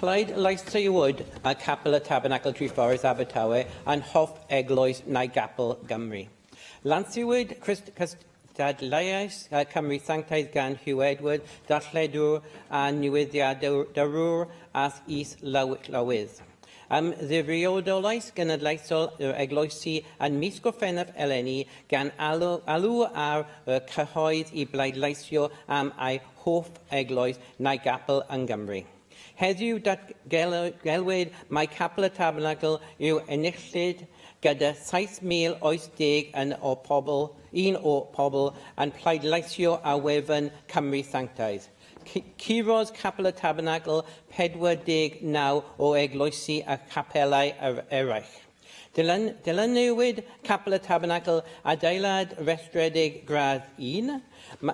Pleidleisiwyd y Capel y Tabernacl Treforys, Abertawe, yn hoff eglwys neu gapel Gymru. Lansiwyd cystadleuaeth Cymru Sanctaidd gan Huw Edwards, darlledwr a newyddiadurwr as is-lywydd. Ymddiriedolaeth Genedlaethol yr Eglwysi yn mis Gorffennaf eleni gan alw ar y cyhoedd i bleidleisio am eu hoff eglwys neu gapel yng Nghymru. Heddiw datgelwyd mai Capel y Tabernacl yw enillydd gyda 7,081 o pobl, un o pobl yn pleidleisio ar wefan Cymru Sanctaidd. Curodd Capel y Tabernacl 49 o eglwysi a chapelau eraill. Dyluniwyd Capel y Tabernacl, adeilad rhestredig Gradd Un,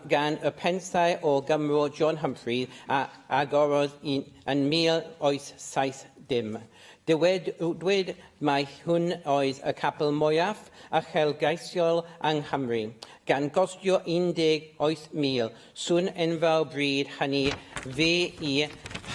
gan y pensaer o Gymro John Humphreys a agorodd yn 1870. Dywedwyd mai hwn oedd y capel mwyaf uchelgeisiol yng Nghymru, gan gostio 18,000 swm enfawr bryd hynny fe'i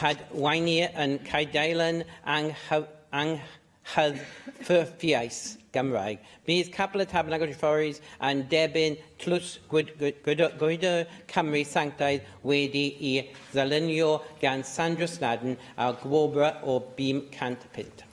hadwaenir yn Caerdylan Anghydffurfiaeth Gymraeg. Bydd Capel y Tabernacl Treforys yn derbyn Tlws Gwydr Cymru Sanctaidd wedi'i ddylunio gan Sandra Snadden a gwobr o 500 punt.